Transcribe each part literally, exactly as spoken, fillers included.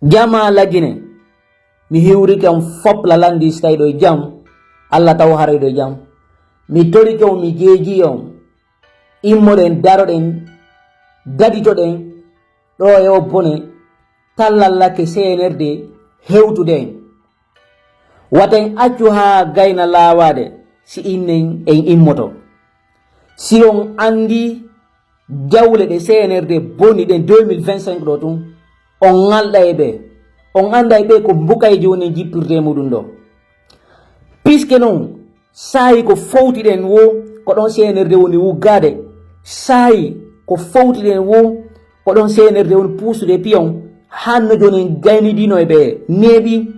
Jama lagine, mi hiwrike on fop lalandi si tawi ɗo e jam, Allah taw haray ɗo e jam. Mi torike on, mi jeeji on, immoɗen, daroɗen, daditoɗen, ɗo e o bone, tallallake C N R D hewtude en. Wata en accu haa gayna laawaade si innen en immoto. Si on anndi jawle ɗe C N R D boni ɗen deux mille vingt-cinq ɗo tun, on ŋalɗa e ɓe. On annda e ɓe ko mbukayji woni e jippirde e muɗum ɗo. Puisque non, saayi ko fowtiɗen wo, ko ɗon C N R D woni wuggaade. Saayi ko fowtiɗen wo, ko ɗon C N R D woni puusude e piyon. Hanno jooni en gaynidino e ɓe neeɓi.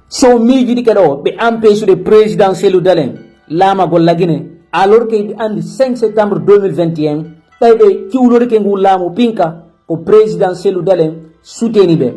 Si on miijidike ɗo, ɓe empêchude président Cellou Dalein laamagol Lagine, alors que ɓe anndi cinq septembre deux mille vingt et un, ɓay ɓe ciwlorike ngu laamu pinka, ko président Cellou Dalein soutenir ɓe.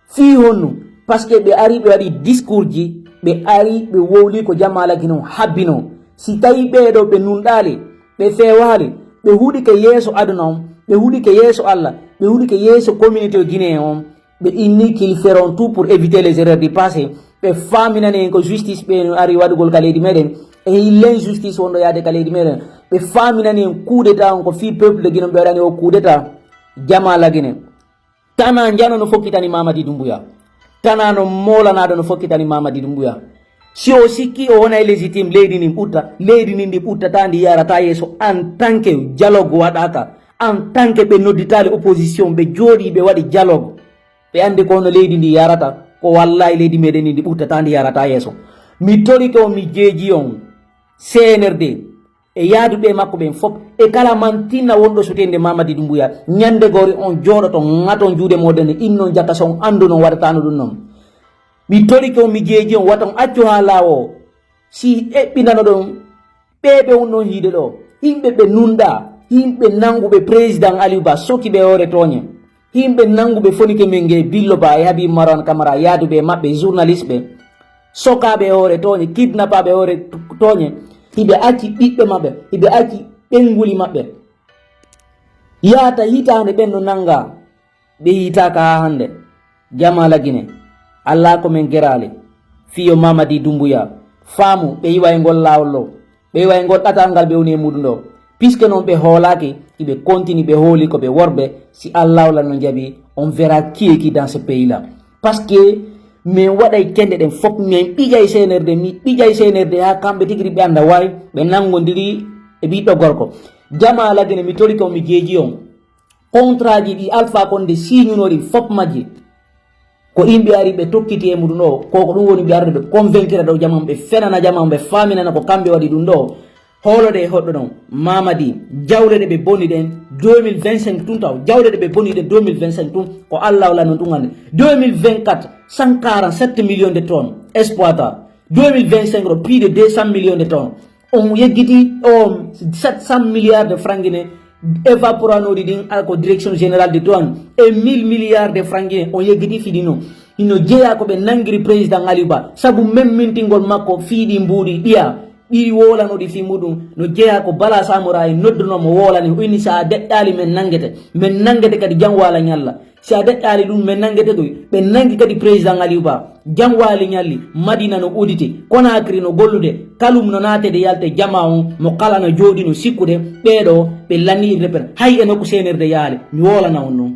Fii honno? Parce que ɓe ari, ɓe waɗi discours ji, ɓe ari, ɓe wowli ko Jama Lagine on habbino. Si tawi ɓee ɗo ɓe nunɗaali, ɓe feewaali, ɓe huɗike yeeso aduna on, ɓe huɗike yeeso Allah, ɓe huɗike yeeso communauté guinéen on, ɓe inni qu'ils feront tout pour éviter les erreurs du passé. Ɓe faaminani en ko justice ɓe no ari waɗugol ka leydi meɗen. E l'injustice wonɗo yaade ka leydi meɗen. Ɓe faaminani en coup d'état on ko fii peuple de Guinée ɓe waɗani o coup d'état. Jama Lagine. Tana njano no fokkitani Mamadi Doumbouya. Tana no moolanaɗo no fokkitani Mamadi Doumbouya. Si o sikki o wonay légitime, leydi ndin ɓutta, leydi ndin ndi ɓuttata, ndi yarata yeeso en tant que dialogue waɗaka, en tant que ɓe nodditaali opposition, ɓe jooɗi, ɓe waɗi dialogue. Ɓe anndi ko hono leydi ndi yarata, ko wallahi leydi meɗen ndi, ndi ɓuttata, ndi yarata yeeso. Mi torike on, mi jeeji on, C N R D, e yaaduɓe makko ɓen fop, e kala mantinna wonɗo sutende Mamadi Doumbouya, ñande goo on jooɗoto, ŋaton juuɗe moɗon, innon jaka so on annduno waɗatano ɗum non. Mi torike on, mi jeeji on, wata on accu haa laawo. Si eɓɓindano ɗon, ɓee ɓe wonno hiide ɗo, yimɓe ɓe nunɗa, yimɓe nanguɓe président Aliou Ba, soki ɓe hoore tooñe. Yimɓe nanguɓe fonike men nge, Billo Ba e Habib Marwan Camara, yaaduɓe e maɓɓe, journaliste ɓe, sokaaɓe e hoore tooñe, kidnapaaɓe e hoore tooñe, hiɓe acci ɓiɓɓe maɓɓe, hiɓe acci ɓennguli maɓɓe. Yaata hitaande ɓen no nannga, ɓe yiitaaka haa hannde. Jama Lagine, alaa ko men geraali. Fii yo Mamadi Doumbouya faamu, ɓe iwa e ngol laawol ɗo. Ɓe wayi ngol ɗatal ngal ɓe woni e muɗum ɗo. Puisque non ɓe hoolaaki, iɓe continue ɓe hooli ko ɓe worɓe, si Allah wala no jaɓi, on verra qui est qui dans ce pays là. Parce que min waɗay kende ɗen fop, min ɓijay C N R D, mi ɓijay C N R D haa kamɓe tigi ɓe annda waay, ɓe nanngondiri e ɓiɗɗo gorko. Jama Lagine, mi torike on, mi jeeji on. Contrat ji ɗi Alpha Condé signunoo ɗi fop majji, ko yimɓe ari ɓe tokkiti e muɗum ɗo, ko ko ɗum woni ɓe arde ɓe convaincre ɗo jama, ɓe fenana jama, ɓe faaminana ko kamɓe waɗi ɗum ɗo. Hoolode e hoɗɗo ɗon, Mamadi, jawle ɗe ɓe boni ɗen deux mille vingt-cinq tun taw, jawle ɗe ɓe boni ɗen deux mille vingt-cinq tun, ko Allah wala non ɗum annde. Deux mille vingt-quatre, cent quarante-sept millions de tonnes exploitées. Deux mille vingt-cinq ɗo, plus de deux cent millions de tonnes. On yeggiti o sept cent milliards de francs Guinée évaporanooɗi ɗin, ala ko direction générale de douane, e mille milliards de francs Guinée, on yeggiti fii ɗin no. Hino jeyaa ko ɓe nanngiri président Aliou Ba, sabu memmintingol makko fii ɗi mbuuɗi ɗiya, ɗi woolanoɗi fii muɗum, no jeyaa ko Bala Samora e nodduno mo woolani, o inni, "Si a deƴƴaali, men nanngete, men nanngete kadi jam waala ñalla." Si a deƴƴaali ɗum, men nanngete koy. Ɓe nanngi kadi président Aliou Ba. Jam waali ñalli, Madina no udite, Conakry no gollude, Kaloum no naatede yalte jama on, mo kala no jooɗi no sikkude, ɓee ɗo ɓe lanni irde pen. Hay e nokku C N R D yaali, mi woolana on non.